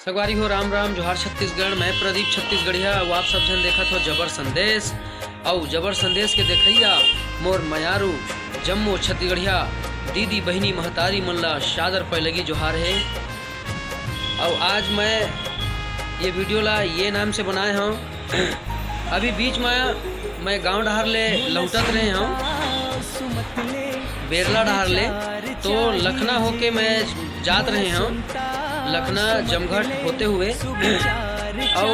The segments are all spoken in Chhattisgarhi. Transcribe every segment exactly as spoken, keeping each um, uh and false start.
संगवारी हो, राम राम, जोहार छत्तीसगढ़। मैं प्रदीप छत्तीसगढ़िया, अउ आप सब झन देखत हो जबर संदेश। अउ जबर संदेश के देखइया मोर मयारू जम्मो छत्तीसगढ़िया दीदी, बहिनी, महतारी मन ला सादर पैलगी जोहार हे। अउ आज मैं ये वीडियो ला ये नाम से बनाए हौं, अभी बीच में मैं गांव डहार ले लौटत रहे हौं, बेरला डहार ले, तो लखना होके मैं जात रहे हौं, लखना जमघट होते हुए। अउ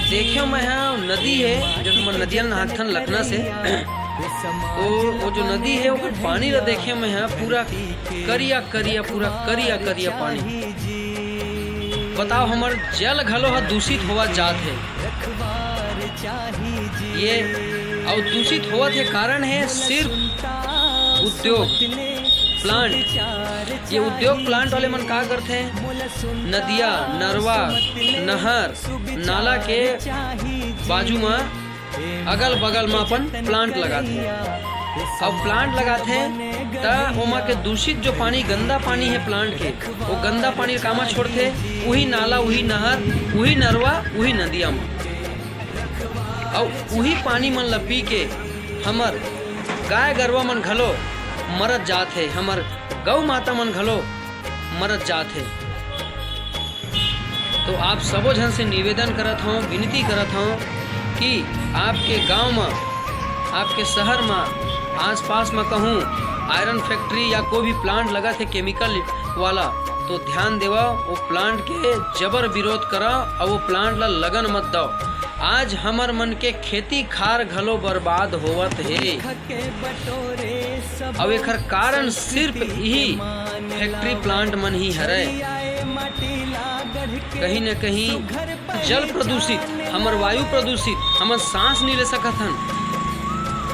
देखे मैं हा नदी हे, जो हमर नदिया नहाथन लखना से, तो वो जो नदी हे, ओकर पानी ला देखे मैं हा, पूरा करिया करिया, पूरा करिया करिया पानी। बताओ, हमर जल घलो ह दूषित होवत जात हे। ये अउ दूषित होवत हे, कारण हे सिर्फ उद्योग प्लांट। ये उद्योग प्लांट वाले मन का करथे, नदिया, नरवा, नहर, नाला के बाजू म, अगल बगल म अपन प्लांट लगाथे। अब प्लांट लगाथे त ओमा के दूषित जो पानी, गंदा पानी हे प्लांट के, वो गंदा पानी कामा छोड़थे, उही नाला, उही नहर, उही नरवा, उही नदिया म। अउ उही पानी मन ल पी के हमर गाय गरवा मन घलो मरत जात हे, हमर गौ माता मन घलो मरत जात हे। तो आप सबो झन से निवेदन करत हौं, विनती करत हौं कि आपके गांव म, आपके शहर म, आसपास म कहूं आयरन फैक्ट्री या कोई भी प्लांट लगत हे केमिकल वाला, तो ध्यान देवा, वो प्लांट के जबर विरोध करा अउ वो प्लांट ला लगन मत दव। आज हमर मन के खेती खार घलो बर्बाद होवत हे, अउ एखर कारण सिर्फ इही फैक्ट्री प्लांट मन ही हरय। कहीं न कहीं जल प्रदूषित, हमर वायु प्रदूषित, हमन सांस नइ ले सकत हन।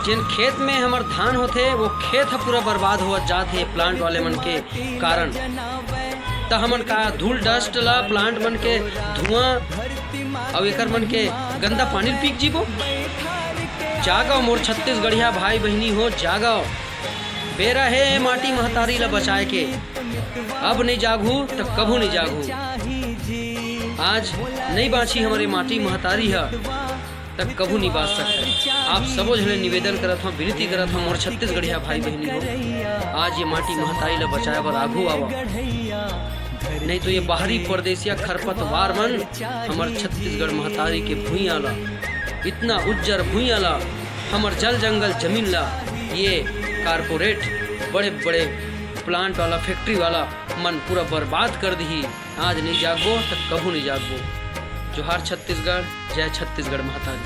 जेन खेत में हमर धान होथे, वो खेत ह पूरा बर्बाद होवत जात हे प्लांट वाले मन के कारण। त हमन का धूल डस्ट ला, प्लांट मन के धुआं अउ एकर मन के गंदा पानी ल पी के जीबो? जागव मोर छत्तीसगढ़िया भाई बहिनी हो, जागव। बेरा हे ए माटी महतारी ला बचाए के। अब नइ जागहू त कभू नइ जागहू। आज नइ बांची हमर ए माटी महतारी ह, त कभू नइ बांच सकय। आप सबो झन ले निवेदन करत हौं, विनती करत हौं मोर छत्तीसगढ़िया भाई बहिनी हो, आज ये माटी महतारी ला बचाए बर आघू आवा। नहीं तो ये बाहरी परदेसिया खरपतवार मन हमर छत्तीसगढ़ महतारी के भुइयां ला, इतना उज्जर भुइयां ला, हमर जल जंगल जमीन ला ये कारपोरेट, बड़े बड़े प्लांट वाला, फैक्ट्री वाला मन पूरा बर्बाद कर दिही। आज नइ जागबो त कभू नइ जागबो। जोहार छत्तीसगढ़, जय छत्तीसगढ़ महतारी।